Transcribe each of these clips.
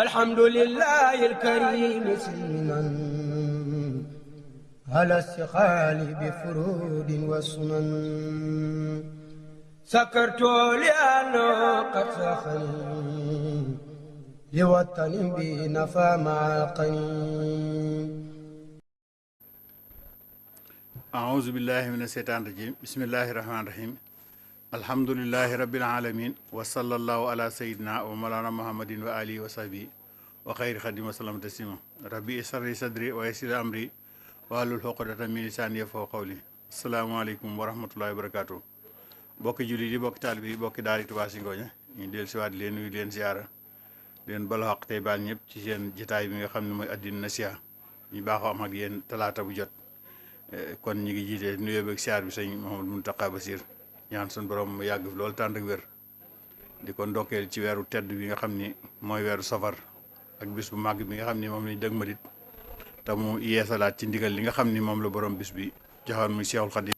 الحمد لله الكريم سلما على استقال بفرود وسنن سكرت لأنه قد سخني لوطن بنفى مع القنين أعوذ بالله من الشيطان الرجيم بسم الله الرحمن الرحيم الحمد لله رب العالمين وصلى الله على سيدنا ومولانا محمد وآله وصحبه وخير خديم وسلم تسليما ربي اشرح لي صدري ويسر أمري wahlul uqdatan min lisaani yafqahu qawli asalaamaaleykum wa rahmatullahi wa barakaatu bokki jullit yi bokki taalibe yi bokki daari Touba Zingonia ñu del siwaat leen nuyu leen siyaara leen balu xaq tey baal ñëpp ci seen jitaay bi nga xam ne mooy addina nasiha ñu baaxoo am ak yéen talaata bu jot kon ñu ngi jiite nuyoo beeg siyaar bi sëñ Mouhamadou Mountakha Bassir ñaan suñu borom mu yàgg fi loolu tànd ak wér di ko ndokkeel ci weeru tedd bi nga xam ni mooy weeru safar ak bis bu màgg bi nga xam ni moom lañ dëgmalit te mu yeesalaat ci ndigal li nga xam ni moom la borom bis bi joxoon muy Cheikhul Khadim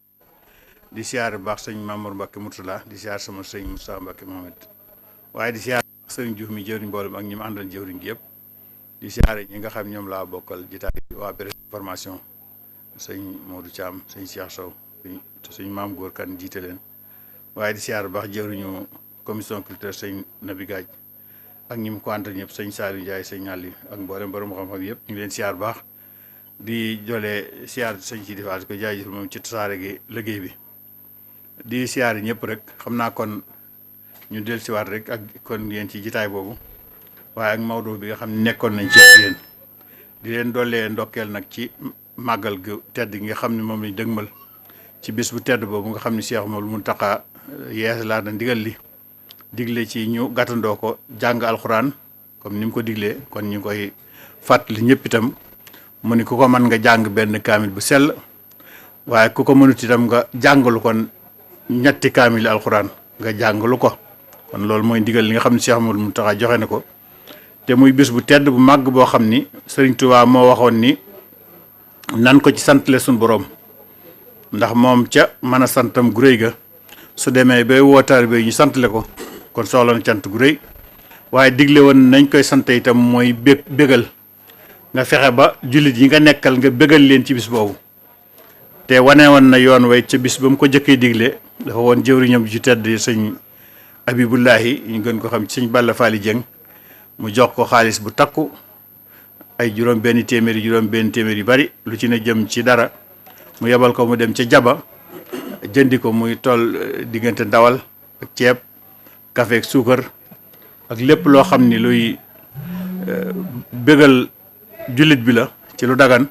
di siyaar bu baax sëñ Mamour Mbacke Mourtala di siyaar sama sëñ Moussa Mbacke Mohamed waaye di siyaar sëñ Diouf mi jëwriñ mboolem ak ñi mu àndal jëwriñ gi yëpp di siyaare ñi nga xam ñoom laa bokkal jitaay waa presse formation sëñ Modou Thiam sëñ Cheikh Sow te sëñ Maam Góor Kan jiite leen waaye di siyaar bu baax jëwriñu commission culture sëñ Nabi Gaaj ak ñi mu ko àndal ñëpp sëñ Saliou Ndiaye sëñ Aliou ak mboolem borom xam-xam yëpp ñu ngi leen siyaar bu baax di jolee siyaar sëñ si difaat ko jaajëf moom ci tasaare gi liggéey bi di siyaar yi ñëpp rek xam naa kon ñu del siwaat rek ak kon yéen ci jitaay boobu waaye ak Maodo bi nga xam ne nekkoon nañ ci yéen di leen doolee ndokkeel nag ci màggal gu tedd gi nga xam ne moom lañ dëgmal ci bis bu tedd boobu nga xam ne Cheikh Mouhamadou Mountakha yees laa na ndigal li digle ci ñu gàttandoo ko jàng alxuraan comme ni mu ko diglee kon ñu koy fàttali ñëpp itam mu ni ku ko mën nga jàng benn kaamil bu sell waaye ku ko mënut itam nga jàngalu kon ñetti kaamil alxuraan nga jàngalu ko kon loolu mooy ndigal li nga xam ne Cheikh Mouhamadou Mountakha joxe na ko te muy bis bu tedd bu màgg boo xam ni Serigne Touba moo waxoon ni nan ko ci santle suñu borom ndax moom ca mën a santam gu rëy ga su demee bay wootaar bi ñu santale ko kon soxla na cant gu rëy waaye digle woon nañ koy sant itam mooy bégal nga fexe ba jullit yi nga nekkal nga bégal leen ci bis boobu te wane woon na yoon way ca bis ba mu ko jëkkee digle dafa woon jëwriñam ju tedd sëñ Abibullahi ñu gën ko xam ci sëñ Balla Faali Jeng mu jox ko xaalis bu takku ay juróom benn téeméer yu bari lu ci ne jëm ci dara mu yebal ko mu dem ca jaba jëndi ko muy toll diggante ndawal ak ceeb kafe ak suukar ak lépp loo xam ni luy bégal jullit bi la ci lu dagan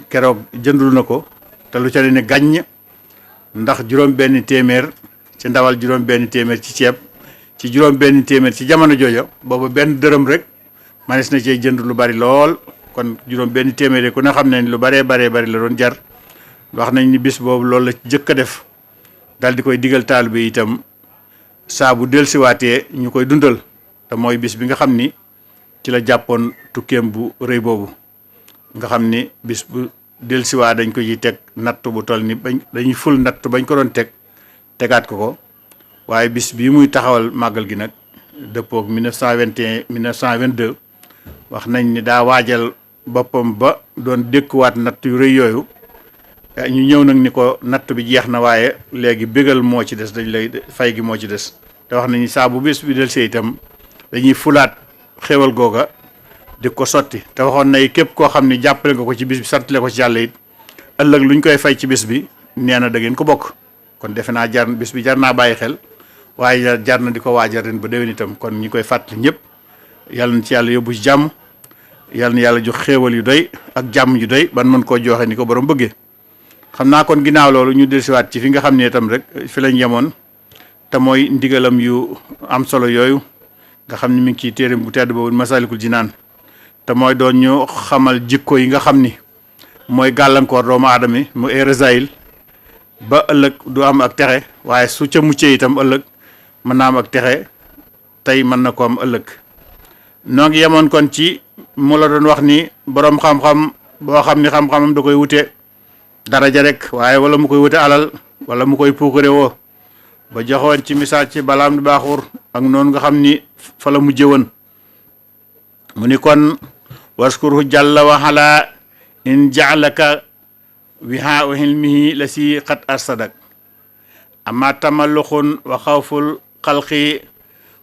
keroog jëndul na ko te lu ca ne gàññ ndax juróom benn téeméer ci ndawal juróom benn téeméer ci ceeb ci juróom benn téeméer ci jamono jooja booba benn dërëm rek manis na cee jënd lu bari lool kon juróom benn téeméer ku ne xam ne lu baree bari la doon jar wax nañ ni bis boobu loolu la jëkk a def daal di koy digal taalibe bi itam saa bu dellusiwaatee ñu koy dundal te mooy bis bi nga xam ni ci la jàppoon tukkeem bu rëy boobu nga xam ni bis bu dellusiwaat dañ ko ci teg natt bu toll ni dañuy ful natt bañ ko doon tegaat ko waaye bis bii muy taxawal màggal gi nag dëppook 1921 1922 wax nañ ni daa waajal boppam ba doon dékkuwaat natt yu rëy yooyu ñu ñëw nag ni ko natt bi jeex na waaye léegi bégal moo ci des dañ lay fay gi moo ci des te wax nañu saa bu bés bi del see itam dañuy fulaat xéwal googa di ko sotti te waxoon nay képp koo xam ni jàppale nga ko ci bis bi santale ko ci yàlla it ëllëg lu ñu koy fay ci bis bi nee na da ngeen ko bokk kon defe naa bis bi jar naa bàyyi xel waaye jar na di ko waajal ren ba déwén itam kon ñi koy fàttali ñëpp yàlla na ci yàlla yóbbu ci jàmm yàlla na yàlla jox xéewal yu doy ak jàmm yu doy ban mën koo joxe ni ko borom bëggee xam naa kon ginnaaw loolu ñu dellusiwaat ci fi nga xam ne itam rek fi lañ yemoon te mooy ndigalam yu am solo yooyu nga xam ne mi ngi ciy téere bu tedd boobu Masalikul Jinaan te mooy doon ñu xamal jikko yi nga xam ni mooy gàllankoor doomu aadama yi mu résail ba ëllëg du am ak texe waaye su ca muccee itam ëllëg mën naa am ak texe tey mën na ko am ëllëg noo ngi yemoon kon ci mu la doon wax ni borom xam-xam boo xam ni xam-xamam da koy wute daraja rek waaye wala mu koy wute alal wala mu koy puukare woo ba joxoon ci misaal ci balaam di baaxuur ak noonu nga xam ni fa la mujjee woon mu ni kon waskurhu jalla wa ala in jaalaka wihaa wa hilmihi la si xat arsadak amma tamalluxun wa xawful xalqi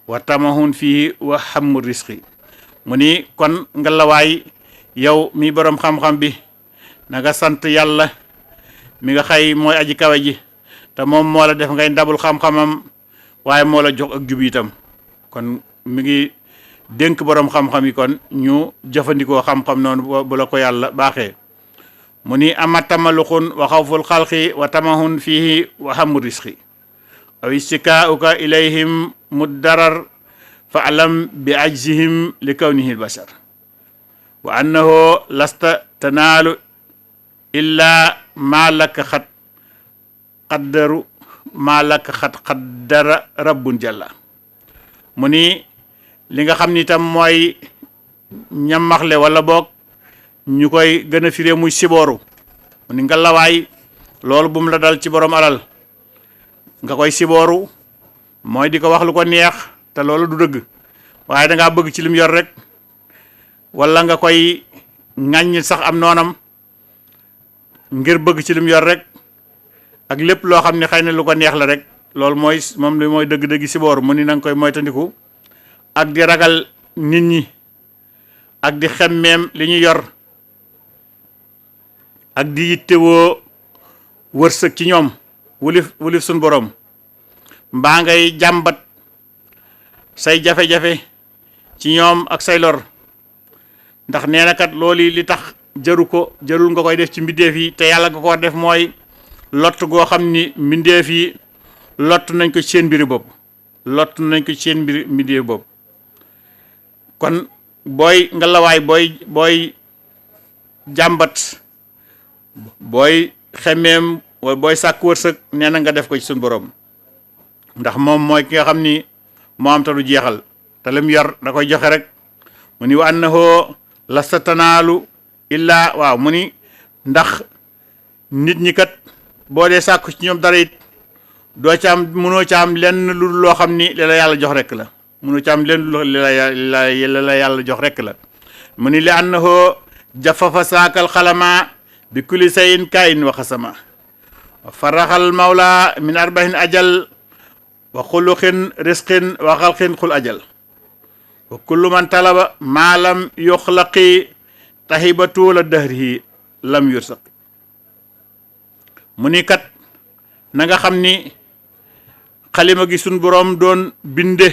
wa tamahun fii wa xammu risqi mu ni kon ngalawaay yow mi boroom xam-xam bi na nga sant yàlla mi nga xay mooy aji kawe ji te moom moo la def ngay ndabul xam-xamam waaye moo la jox ak jub itam kon mi ngi dénk boroom xam-xam yi kon ñu jëfandikoo xam-xam noonu bu la ko yàlla baaxee mu ni ama tamaluxun wa xawful xalqi wa tamahun fihi wa xamu risqi aw istikaauka ilayhim muddarar fa alam bi ajzihim li kawnihi lbashar wa annahu lasta tanaalu illa maa laka xat qaddaru maa laka xat qaddara rabbun jalla mu ni li nga xam ni itam mooy ñamaxle wala boog ñu koy gën a firee muy sibooru mu ni nga lawaay loolu bu mu la dal ci borom alal nga koy sibooru mooy di ko wax lu ko neex te loolu du dëgg waaye dangaa bëgg ci lim yor rek wala nga koy ŋàññ sax am noonam ngir bëgg ci lim yor rek ak lépp loo xam ne xëy na lu ko neex la rek loolu mooy moom li mooy dëgg-dëgg sibooru mu ni na nga koy moytandiku ak di ragal nit ñi ak di xemmeem li ñu yor ak di yittewoo wërsëg ci ñoom wulif suñ borom mbaa ngay jàmbat say jafe-jafe ci ñoom ak say lor ndax nee na kat loolu li tax jarul nga koy def ci mbindeef yi te yàlla nga ko def mooy lott goo xam ni mbindeef yi lott nañ ko ci seen mbiri bopp lott nañ ko ci seen mbindeef bopp kon booy nga lawaay booy jàmbat booy xemeem wala booy sàkk wërsëg nee na nga def ko ci suñu borom ndax moom mooy ki nga xam ni moo am te du jeexal te lim yor da koy joxe rek mu ni wa annahu lasta tanaalu illaa waaw mu ni ndax nit ñi kat boo dee sàkku ci ñoom dara it doo ca am mënoo ca am lenn lu loo xam ni li la yàlla jox rek la mënoo ca am lenn lu li la yàlla jox rek la mu ni li annahu jafafa saakal xalama bi kulli sayin kayin wa xasama wa faraxal mawla min arbahin ajal wa xuluqin risqin wa xalqin xul ajal wa kullu man talaba maalam yuxlaqi tahiba tuula dahrihi lam yursaq mu ni kat na nga xam ni xalima gi suñ boroom doon binde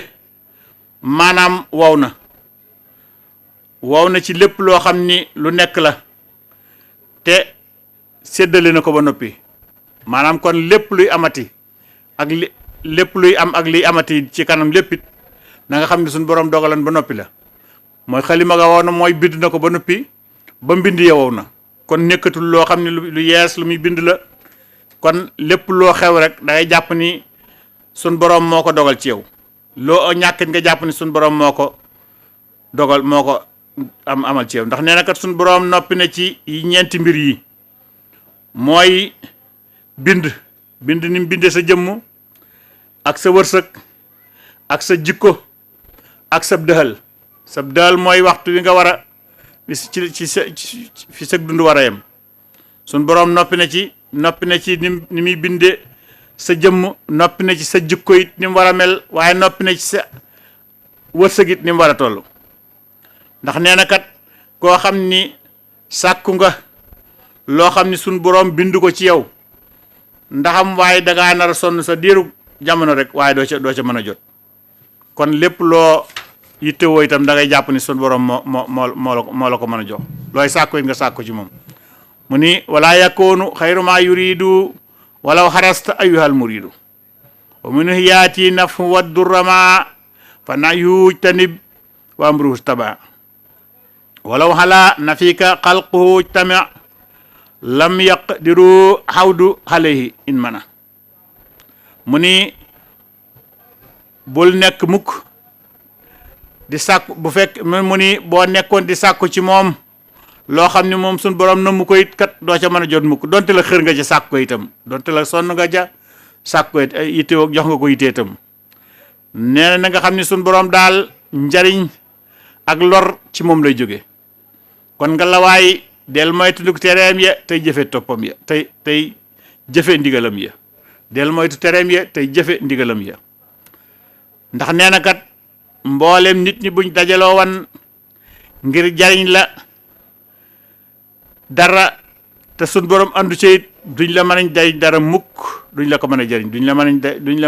maanaam wow na ci lépp loo xam ni lu nekk la te séddale na ko ba noppi maanaam kon lépp luy amati ak lépp luy am ak liy amati ci kanam léppit na nga xam ne suñ boroom dogalan ba noppi la mooy xalima ga wow na mooy bind na ko ba noppi ba mbind ya wow na kon nekkatul loo xam ne lu yees lu muy bind la kon lépp loo xew rek dangay jàpp ni suñ boroom moo ko dogal ci yow loo ñàkkit nga jàpp ni suñ boroom moo ko dogal moo ko amal ci yow ndax nee na kat suñ boroom noppi na ci ñeenti mbir yi mooy bind ni mu binde sa jëmm ak sa wërsëg ak sa jikko ak sab dëxal mooy waxtu wi nga war a fi sa dund war a yem suñ boroom noppi na ci ni muy binde sa jëmm noppi na ci sa jikko it ni mu war a mel waaye noppi na ci sa wërsëg it ni mu war a toll ndax nee na kat koo xam ni sàkku nga loo xam ni suñ boroom bind ko ci yow ndaxam waaye dangaa nar a sonn sa diiru jamono rek waaye doo ca mën a jot kon lépp loo yittewoo itam da ngay jàpp ni suñ boroom moo la ko mën a jox looy sàkku it nga sàkku ci moom mu ni wala yakoonu xayru ma yuridu walaw xarasta ayyuhal muridu wa minhu yaati nafu wa durrama fa nayuj tanib wa amruhu taba walaw xala nafika xalquhu tami lam yaqdiru xawdu xalehi in mana mu ni bul nekk mukk di sàkku bu fekk mu ni boo nekkoon di sàkku ci moom loo xam ne moom suñ borom na mu ko it kat doo ca mën a jot mukk donte la xër nga ca sàkk ko itam donte la sonn nga ca sàkk ko it yitte jox nga ko yitte itam nee na nga xam ne suñ borom daal njariñ ak lor ci moom lay jóge kon nga lawaay del moytu tereem ya tey jëfe toppam ya tey jëfe ndigalam ya del moytu tereem ya tey jëfe ndigalam ya ndax nee na kat mboolem nit ñi buñ dajaloo wan ngir jariñ la dara te sun borom andu ci it duñ la mën a jariñ dara mukk duñ la ko mën a jariñ duñ la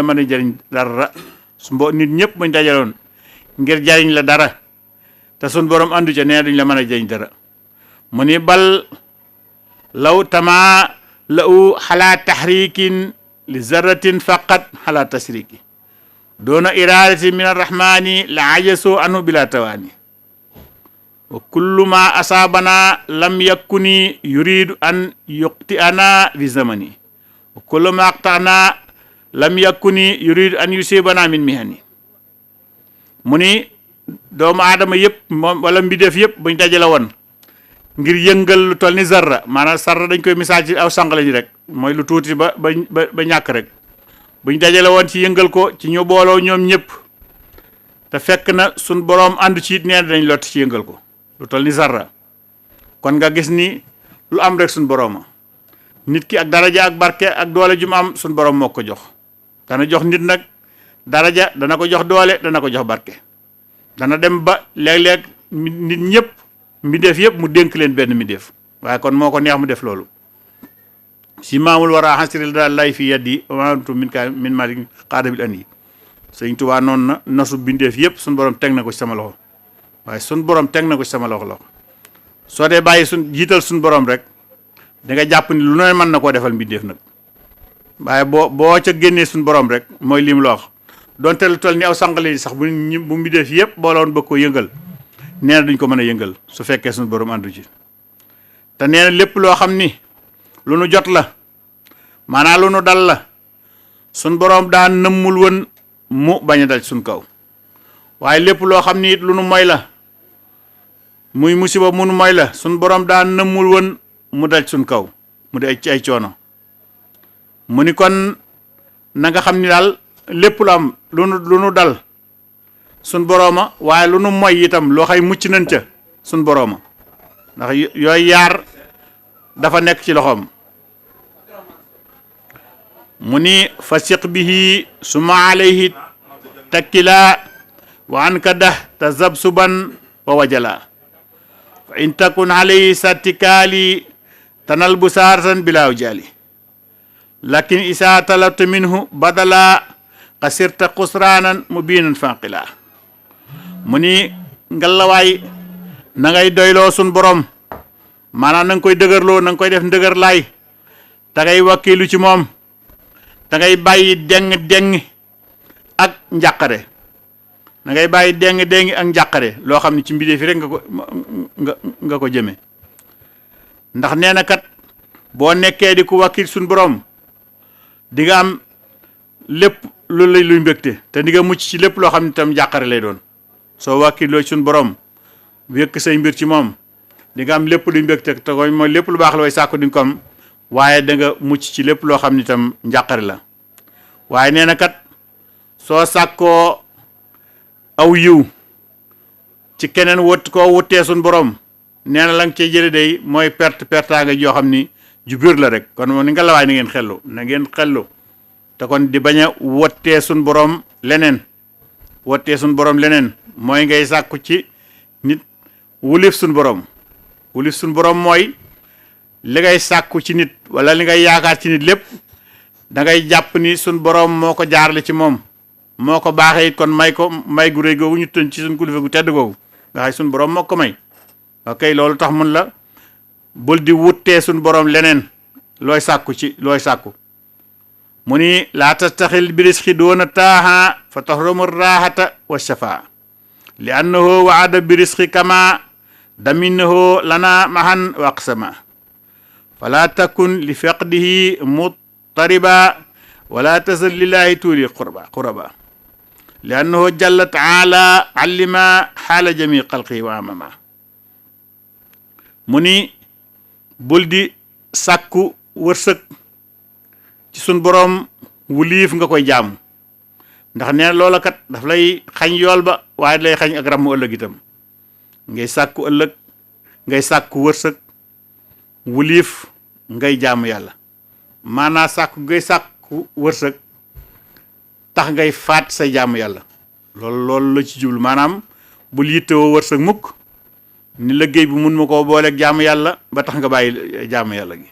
mën a jariñ dara nit ñëpp buñ dajaloon ngir jariñ la dara te sun borom andu ca nee duñ la mën a jariñ dara mu ni bal law tama lau xalaa taxrikin li zarratin faqat xalaa tasriki doona iradati min arrahmani la ajaso anhu bila tawaani wa kullu ma asaabana lam yakuni yuridu an yuqti ana fi zamani wa kullu ma aqtana lam yakuni yuridu an yusibana min mihani mu ni doomu aadama yëpp moom wala mbindeef yëpp buñ dajale woon ngir yëngal lu toll ni zarra maanaam sarra dañ koy misaal ci aw sànq lañu rek mooy lu tuuti ba ñàkk rek buñ dajale woon ci yëngal ko ci ñu booloo ñoom ñëpp te fekk na suñ boroom àndu ci it nee dañ lott ci yëngal ko lu toll ni zarra kon nga gis ni lu am rek suñ borooma nit ki ak daraja ak barke ak doole ju mu am suñ boroom moo ko jox dana jox nit nag daraja dana ko jox doole dana ko jox barke dana dem ba léeg-léeg nit ñëpp mbindeef yëpp mu dénk leen benn mbindeef waaye kon moo ko neex mu def loolu si maamul war a xasiril daal lay fi yaddi amantu min malik xaadabil an yi sëñ Tuubaa noonu na nasu mbindeef yëpp suñ borom teg na ko ci sama loxo waaye suñ borom teg na ko ci sama loxo soo dee bàyyi jiital suñ borom rek da nga jàpp ni lu ne mën na koo defal mbindeef nag waaye boo ca génnee suñ borom rek mooy lim la wax donte lu toll ni aw sànqale sax bu mbindeef yëpp booloon bëgg ko yëngal nee na duñ ko mën a yëngal su fekkee suñu borom àndu ci te nee na lépp loo xam ni lu nu jot la maanaam lu nu dal la suñ borom daa nëmmul woon mu bañ a dal suñ kaw waaye lépp loo xam ni it lu nu moy la muy musiba mu nu moy la suñ borom daa nëmmul woon mu dal suñ kaw mu di ay coono mu ni kon na nga xam ni daal lépp lu am lu nu dal sun borooma waaye lu nu moy itam loo xay mucc nañ ca sun borooma ndax yooyu yaar dafa nekk ci loxoom mu ni fasiq bihi suma alayhi takkila wa an ka dah tazabsuban wa wajala fa in takun alayhi satikaali tanal bu saaratan bilaaw jaali lakin isa talabta minhu badala xasirta xusraanan mubinan fanqila mu ni ngalawaay na ngay doyloo sun borom maanaam na nga koy dëgërloo na nga koy def ndëgër laay te ngay wakkilu ci moom da ngay bàyyi deng ak njàqare da ngay bàyyi deng ak njàqare loo xam ne ci mbindéef fi rek nga ko jëme ndax nee na kat boo nekkee di ku wakkil sun borom di nga am lépp lu lay luy mbégte te di nga mucc ci lépp loo xam ne tam njàqare lay doon soo wàkkiloo suñ borom wékk say mbir ci moom di nga am lépp luy mbégte te koy mooy lépp lu baax la way sàkku di nga ko am waaye da nga mucc ci lépp loo xam ne itam njàqare la waaye nee na kat soo sàkkoo aw yiw ci keneen koo wuttee suñ borom nee na la nga cee jële day mooy pertaanga joo xam ni ju biir la rek kon moom ni nga la waay na ngeen xellu te kon di bañ a wottee suñ borom leneen mooy ngay sàkku ci nit wulif suñ borom mooy li ngay sàkku ci nit wala li ngay yaakaar ci nit lépp da ngay jàpp ni suñ borom moo ko jaarale ci moom moo ko baaxee it kon may gu réy googu ñu tën ci suñ kilifa gu tedd googu nga xay suñ borom moo ko may ok loolu tax mun la bul di wuttee suñ borom leneen looy sàkku mu ni laa tastaxil bi risqi doona taaha fa tahrumu raahata wa shafaa li annahu waada bi risqi kama daminahu lana mahan wa aqsama fala takun li faqdihi muttariba wala tasal lillahi tuuli quraba li annahu jalla taala allima xaala jami xalqi wa amama mu ni bul di sàkku wërsëg ci sun boroom wuliif nga koy jaamu ndax nee na loola kat daf lay xañ yool ba waaye lay xañ ak ramu ëllëg itam ngay sàkku ëllëg ngay sàkku wërsëg wulif ngay jaamu yàlla maanaa sàkku ngay sàkku wërsëg tax ngay faat say jaamu yàlla loolu la ci jublu maanaam bul yittewoo wërsëg mukk ni liggéey bi mun ma koo booleeg jaamu yàlla ba tax nga bàyyi jaamu yàlla gi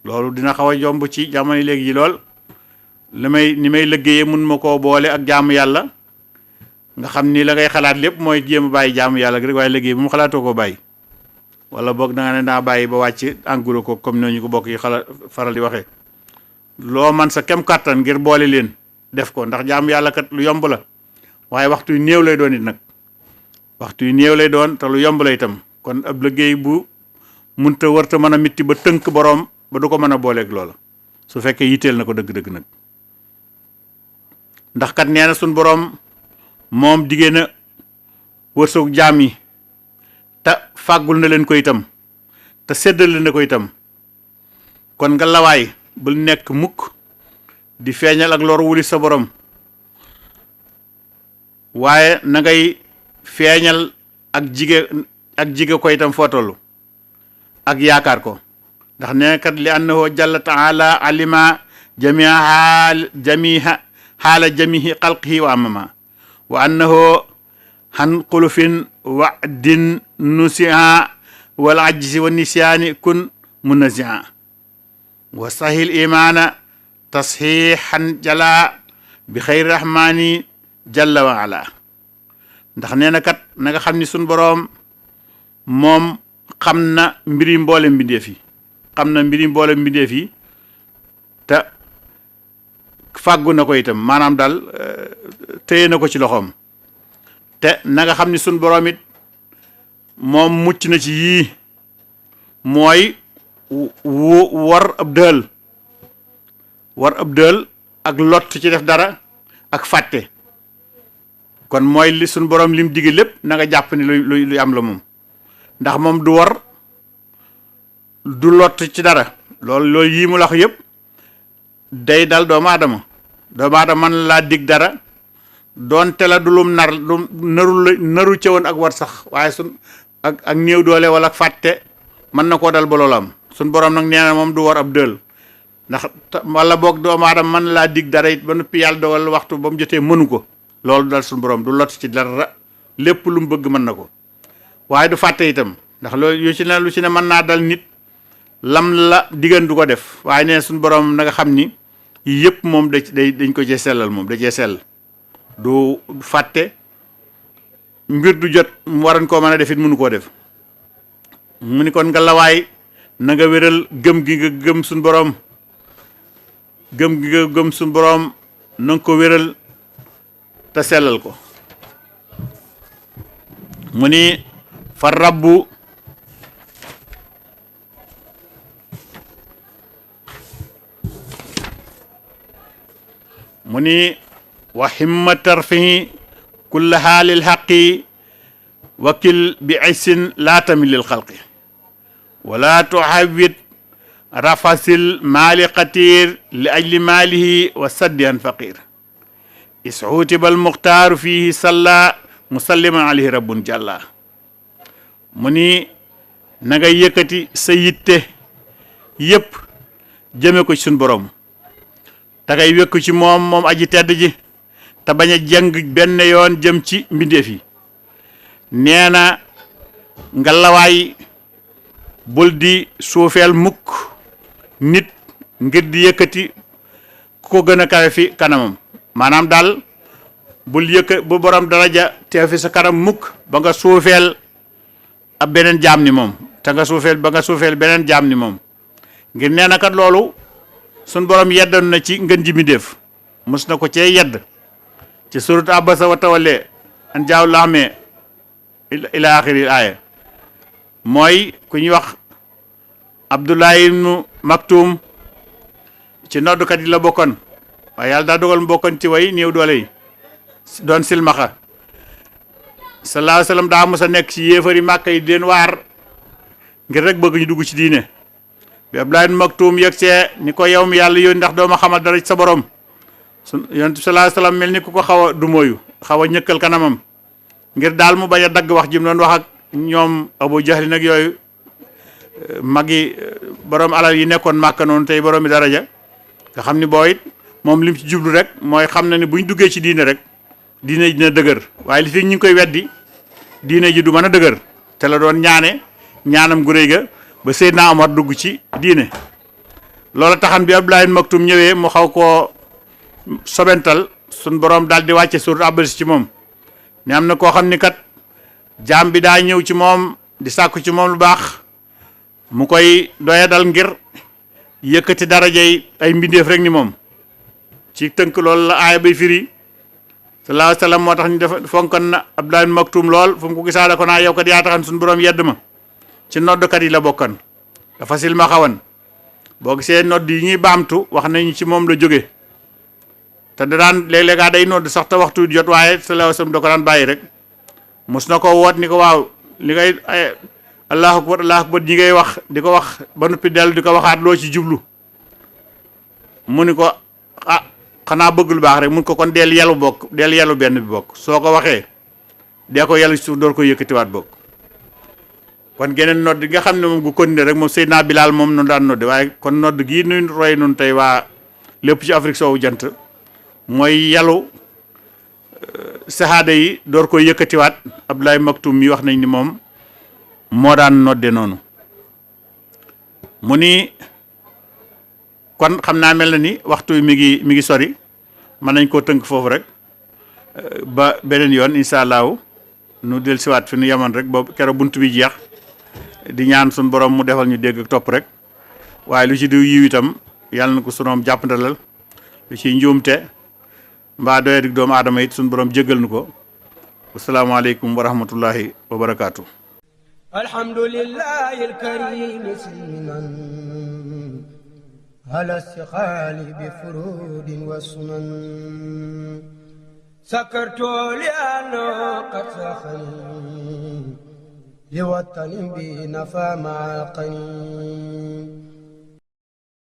loolu dina xaw a jomb ci jamono léegi ji lool ni may liggéeyee mun ma koo boole ak jaamu yàlla nga xam ni la ngay xalaat lépp mooy jéem a bàyyi jaamu yàlla gi rek waaye liggéey bu mu xalaatoo koo bàyyi wala boog da nga ne naa bàyyi ba wàcc engrais ko comme noonu ñu ko bokk yi faral di waxee loo man sa kem kàttan ngir boole leen def ko ndax jaamu yàlla kat lu yomb la waaye waxtu yu néew lay doon it nag waxtu yu néew lay doon te lu yomb la itam kon ab liggéey bu munta warta mën a mitti ba tënk boroom ba du ko mën a booleeg loola su fekkee yitteel na ko dëgg-dëgg nag ndax kat nee na suñ boroom moom diggée na wërsëgu jaam yi te fàggul na leen ko itam te séddale na ko itam kon nga lawaay bul nekk mukk di feeñal ak lor wuli sa borom waaye na ngay feeñal ak jige ko itam foo tollu ak yaakaar ko ndax nee kat li annahu jalla taala alima jamiha xaala jamihi xalqihi wa amama wa annahu han xulufin wa'din nusiha wal ajzi wa nisyaani kun munasiha wa sahil imana tasxiixan jala bi xayri rahmaani jalla wa ala ndax nee na kat na nga xam ni suñ boroom moom xam na mbiri mboole mbindeef yi te fàggu na ko itam maanaam daal téye na ko ci loxoom te na nga xam ni suñ boroom it moom mucc na ci yii mooy war ab dël ak lot ci def dara ak fàtte kon mooy li suñ boroom lim digge lépp na nga jàpp ni lu am la moom ndax moom du war du lot ci dara loolu yii mu la wax yëpp day dal doomu aadama mën laa dig dara doonte la du lum naru ca woon ak war sax waaye ak néew doole wala fàtte mën na koo dal ba loolu am suñ boroom nag nee na moom du war ab dël ndax wala boog doomu aadama mën laa dig dara it ba noppi yàlla dogal waxtu ba mu jotee mënu ko loolu dal suñ boroom du lot ci dara lépp lu mu bëgg mën na ko waaye du fàtte itam ndax loolu lu ci ne mën naa dal nit lam la diggan du ko def waaye nee suñ boroom na nga xam ni yëpp moom dañ ko cee sellal moom da cee sell du fàtte mbir du jot mu waroon koo mën a def it mënu koo def mu ni kon nga lawaay na nga wéral gëm gi nga gëm suñ boroom na nga ko wéral te sellal ko mu ni fa rabbu mu ni wa himma tarfihi kulla haalil haqi wakil bi aysin laa tamil lil xalqi wala tuhawit rafasil maali qatir li ajli maalihi wa saddi an faqir isxuutiba almuxtaaru fihi salla musalliman alayhi rabbun jalla mu ni na nga yëkkati sa yitte yëpp jëme ko ci suñ borom te ngay wékku ci moom aji tedd ji te bañ a jàng benn yoon jëm ci mbindeef yi nee na nga lawaay bul di suufeel mukk nit ngir di yëkkati ku ko gën a kawe fi kanamam maanaam daal bu borom daraja teew fi sa kanam mukk ba nga suufeel ab beneen jaam ni moom te nga suufeel beneen jaam ni moom ngir nee na kat loolu sun borom yeddoon na ci ngën ji mbindéef mos na ko cee yedd ci surat abasa wa tawallee an jaaw laxmee ila axiri aaya mooy ku ñuy wax Abdullahi ibnu Maktum ci noddukat yi la bokkoon waaye yàlla daa dogal mu bokkoon ci way néew doole yi doon silmaxa sallallahu alayhi wa sallam daa mos a nekk ci yéefari màkka yi di leen waar ngir rek bëgg ñu dugg ci diine bi Abdullahi ibnu Maktum yegg see ni ko yow mi yàlla yónni ndax doo ma xamal dara ci sa borom yonent bi sallallahu alayhi wa sallam mel ni ku ko xaw a dumóoyu xaw a ñëkkal kanamam ngir daal mu bañ a dagg wax ji mu doon wax ak ñoom Abu Jahli nag yooyu magi borom alal yi nekkoon Màkka noonu tey boroomi daraja nga xam ni boo it moom lim ci jublu rek mooy xam na ni buñ duggee ci diine rek diine ji dina dëgër waaye li fi ñu ngi koy weddi diine ji du mën a dëgër te la doon ñaanam gu réy ga ba Seydina Omar dugg ci diine loola taxan bi Abdoulaye Maktum ñëwee mu xaw koo sobental sun borom daal di wàcce surat Abbas ci moom ne am na koo xam ni kat jaam bi daa ñëw ci moom di sàkku ci moom lu baax mu koy doya dal ngir yëkkati darajey ay mbindeef rek ni moom ci tënk loolu la aaya bay firi sallallahu alayhi wa sallam moo tax ñu def fonkan na Abdoulaye Maktum lool fu mu ko gisaale ko naa yow kat yaa taxan suñu borom yedd ma ci noddkat yi la bokkan dafa sil ma xawan boo gisee nodd yi ñuy baamtu wax nañu ci moom la jóge te da daan léeg-léeg day nodd sax te waxtu jot waaye sallallahu alayhi wa sallam da ko daan bàyyi rek mos na ko woot ni ko waaw li ngay allahu akbar ñi ngay wax di ko wax ba noppi dellu di ko waxaat loo ci jublu mu ni ko xanaa bëgg lu baax rek mun ko kon del yelu bokk del yelu benn bi bokk soo ko waxee dee ko yelu suuf door ko yëkkatiwaat bokk kon geneen nodd gi nga xam ne moom gu continuer rek moom Seydina Bilaal moom noonu daan nodd waaye kon nodd gii nuy roy nun tey waa lépp ci Afrique soowu jant mooy yelu sahaada yi door koy yëkkatiwaat Abdoulaye Maktum mi wax nañ ni moom moo daan nodde noonu mu ni kon xam naa mel na ni waxtu mi ngi sori mën nañ koo tënk foofu rek ba beneen yoon incha allahu nu del siwaat fi nu yemoon rek boobu keroog bunt bi jeex di ñaan suñ borom mu defal ñu dégg ak topp rek waaye lu ci diw yiw itam yàlla na ko sunoom jàppandalal lu ci njuumte mbaa doye dik doomu aadama it suñ borom jéggal nu ko asalaamaaleykum wa rahmatullahi wa barakaatu. alhamdulillahi alkarim sinan على السخال بفرود وسنن سكرت لأنه قد سخني لوطن بنفى مع القنين